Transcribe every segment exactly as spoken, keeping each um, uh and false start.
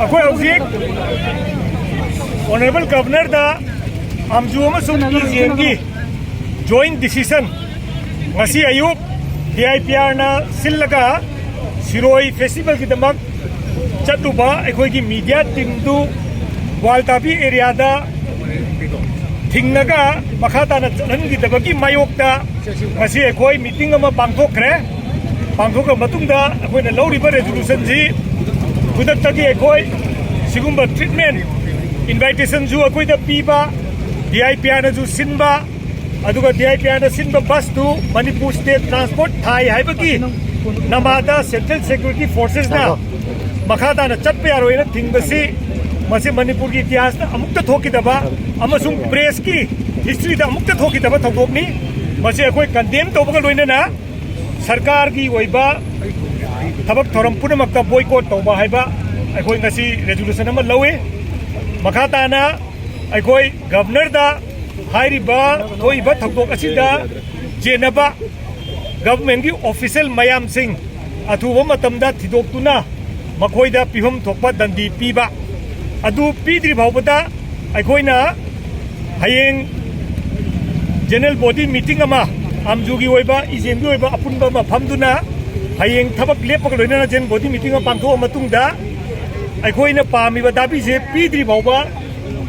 ꯑꯩꯈꯣꯏ ꯍꯧꯖꯤꯛ Honourable Governorꯗ ꯑꯝꯖꯨ ꯑꯃꯁꯨꯡ ꯏꯖꯦꯟꯒꯤ joint decision ꯉꯁꯤ ꯑꯌꯨꯛ DIPRꯅ ꯁꯤꯜꯂꯒ ꯁꯤꯔꯣꯏ festivalꯒꯤꯗꯃꯛ ꯆꯠꯂꯨꯕ ꯑꯩꯈꯣꯏꯒꯤ media teamꯗꯨ ꯒ꯭ꯋꯥꯜꯇꯥꯕꯤ areaꯗ ꯊꯤꯡꯉꯒ ꯃꯈꯥ ꯇꯥꯅ ꯆꯠꯍꯟꯈꯤꯗꯕꯒꯤ ꯃꯥꯌꯣꯛꯇ ꯉꯁꯤ ꯑꯩꯈꯣꯏ meeting ꯑꯃ ꯄꯥꯡꯊꯣꯛꯈ꯭ꯔꯦ꯫ ꯄꯥꯡꯊꯣꯛꯈ꯭ꯔ ꯃꯇꯨꯡꯗ ꯑꯩꯈꯣꯏꯅ ꯂꯧꯔꯤꯕ resolutionꯁꯤ ꯈꯨꯗꯛꯇꯒꯤ ꯑꯩꯈꯣꯏ ꯁꯤꯒꯨꯝꯕ treatment invitationꯁꯨ ꯑꯩꯈꯣꯏꯗ ꯄꯤꯕ, DIPRꯅꯁꯨ ꯁꯤꯟꯕ, ꯑꯗꯨꯒ DIPRꯅ ꯁꯤꯟꯕ busꯇꯨ ꯃꯅꯤꯄꯨꯔ state transport ꯊꯥꯏ ꯍꯥꯏꯕꯒꯤ ꯅꯃꯥꯗ central security forcesꯅ ꯃꯈꯥ ꯇꯥꯅ ꯆꯠꯄ ꯌꯥꯔꯣꯏꯅ ꯊꯤꯡꯕꯁꯤ, ꯃꯁꯤ ꯃꯅꯤꯄꯨꯔꯒꯤ ꯏꯇꯤꯍꯥꯁꯇ ꯑꯃꯨꯛꯇ ꯊꯣꯛꯈꯤꯗꯕ ꯑꯃꯁꯨꯡ pressꯀꯤ historyꯗ ꯑꯃꯨꯛꯇ ꯊꯣꯛꯈꯤꯗꯕ ꯊꯧꯗꯣꯛꯅꯤ꯫ ꯃꯁꯤ ꯑꯩꯈꯣꯏ condemn ꯇꯧꯕꯒ ꯂꯣꯏꯅꯅ ꯁꯔꯀꯥꯔꯒꯤ ꯑꯣꯏꯕ ꯊꯕꯛ ꯊꯧꯔꯝ ꯄꯨꯝꯅꯃꯛꯇ boycott ꯇꯧꯕ ꯍꯥꯏꯕ ꯑꯩꯈꯣꯏ ꯉꯁꯤ resolution ꯑꯃ ꯂꯧꯏ꯫ ꯃꯈꯥ ꯇꯥꯅ ꯑꯩꯈꯣꯏ Governorꯗ ꯍꯥꯏꯔꯤꯕ ꯊꯣꯛꯏꯕ ꯊꯧꯗꯣꯛ ꯑꯁꯤꯗ ꯆꯦꯟꯅꯕ governmentꯀꯤ official ꯃꯌꯥꯝꯁꯤꯡ ꯑꯊꯨꯕ ꯃꯇꯝꯗ ꯊꯤꯗꯣꯛꯇꯨꯅ ꯃꯈꯣꯏꯗ ꯄꯤꯐꯝ ꯊꯣꯛꯄ ꯗꯟꯗꯤ ꯄꯤꯕ ꯑꯗꯨ ꯄꯤꯗ꯭ꯔꯤ ꯐꯥꯎꯕꯗ ꯑꯩꯈꯣꯏꯅ ꯍꯌꯦꯡ general body meeting ꯑꯃ, ꯑꯝꯖꯨꯒꯤ ꯑꯣꯏꯕ, ꯏꯖꯦꯟꯒꯤ ꯑꯣꯏꯕ ꯑꯄꯨꯟꯕ ꯑꯃ ꯐꯝꯗꯨꯅ ꯍꯌꯦꯡ ꯊꯕꯛ ꯂꯦꯞꯄꯒ ꯂꯣꯏꯅꯅ general body meeting ꯑꯃ ꯄꯥꯡꯊꯣꯛꯑ ꯃꯇꯨꯡꯗ ꯑꯩꯈꯣꯏꯅ ꯄꯥꯝꯃꯤꯕ ꯗꯥꯕꯤꯁꯦ ꯄꯤꯗ꯭ꯔꯤ ꯐꯥꯎꯕ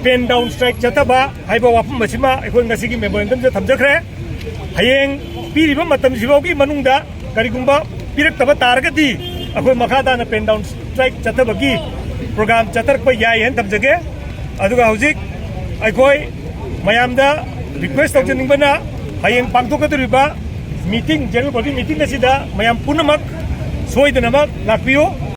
pen down strike ꯆꯠꯊꯕ ꯍꯥꯏꯕ ꯋꯥꯐꯝ ꯑꯁꯤꯃ ꯑꯩꯈꯣꯏ ꯉꯁꯤꯒꯤ memorandumꯗ ꯊꯝꯖꯈ꯭ꯔꯦ꯫ ꯍꯌꯦꯡ ꯄꯤꯔꯤꯕ ꯃꯇꯝꯁꯤꯐꯥꯎꯒꯤ ꯃꯅꯨꯡꯗ ꯀꯔꯤꯒꯨꯝꯕ ꯄꯤꯔꯛꯇꯕ ꯇꯥꯔꯒꯗꯤ ꯑꯩꯈꯣꯏ ꯃꯈꯥ ꯇꯥꯅ pen down strike ꯆꯠꯊꯕꯒꯤ program ꯆꯠꯊꯔꯛꯄ ꯌꯥꯏ ꯍꯥꯏꯅ ꯊꯝꯖꯒꯦ꯫ ꯑꯗꯨꯒ ꯍꯧꯖꯤꯛ ꯑꯩꯈꯣꯏ ꯃꯌꯥꯝꯗ request ꯇꯧꯖꯅꯤꯡꯕꯅ ꯍꯌꯦꯡ ꯄꯥꯡꯊꯣꯛꯀꯗꯧꯔꯤꯕ meeting, general body meeting ꯑꯁꯤꯗ ꯃꯌꯥꯝ ꯄꯨꯝꯅꯃꯛ ꯁꯣꯏꯗꯅꯃꯛ ꯂꯥꯛꯄꯤꯌꯨ꯫